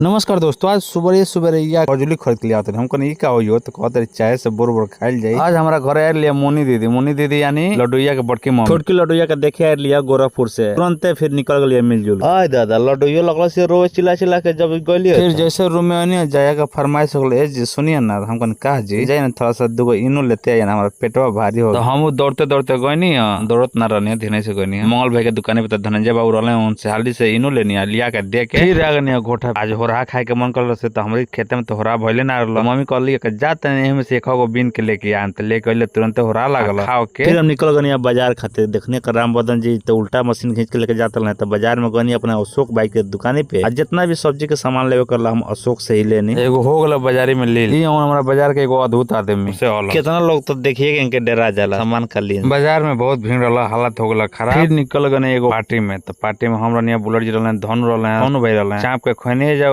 नमस्कार दोस्तों, आज सुबह सुबह या खजूली खरीद के आते हम कहनी का हो तो कहते चाय से बोर बोर खाइल जाई। आज हमारा घरे आयल लिया मोनी दीदी। मोनी दीदी यानी लडुइया के बड़की मम्मी। छोटकी लडुइया के देखे आयल लिया गोरखपुर से, तुरंते फिर निकल गलिया मिलजुल। आय दादा लडुइयो लगल से रोवे चिल्ला चिल्ला के जब गलिए। फिर जैसे रूम में आनी जाया का फरमाइश हो ए जी सुनिए ना, हम कहनी का जी जाइए ना थोड़ा सा दूगो इनो लेते आइए ना, हमारा पेटवा भारी हो। तो हम दौड़ते दौड़ते गइनी, दौड़त ना रहनी धीरे से गइनी मंगल भाई के दुकान पे, तो धनंजय बाबू रहले उनसे हाली से इनो लेनी लिया के दे के फिर आ गनी घोटा। आज होरहा खाए के मन करल से तो हमरे खेते में तो होरहा भइले ना रहल। मम्मी कहली कि जा तनी एमे से एक गो बीन के लेके आन, त लेके अइले तुरंत होरहा लागल खाओ के। फिर हम निकल गनी अब बाजार खातिर। देखने का राम बदन जी तो उल्टा मशीन खींच के लेके जाते रहे, तो बाजार में गनी अपना अशोक भाई के दुकाने पे। आज जितना भी सब्जी के सामान लेवे करला हम अशोक से ही लेनी। एगो हो गेल बाजारी में ले ई हमारा बाजार के एगो अद्भुत आदमी से होला। कितना लोग तो देखिए के इनके डरा जाला सामान खाली। बाजार में बहुत भीड़ रहला, हालत हो गेल खराब। फिर निकल गए एगो पार्टी में, तो पार्टी में हम रहनी, बुलेट जी रहले, धनु रहले, सोनू भाई रहले, चाप के खैने जाओ।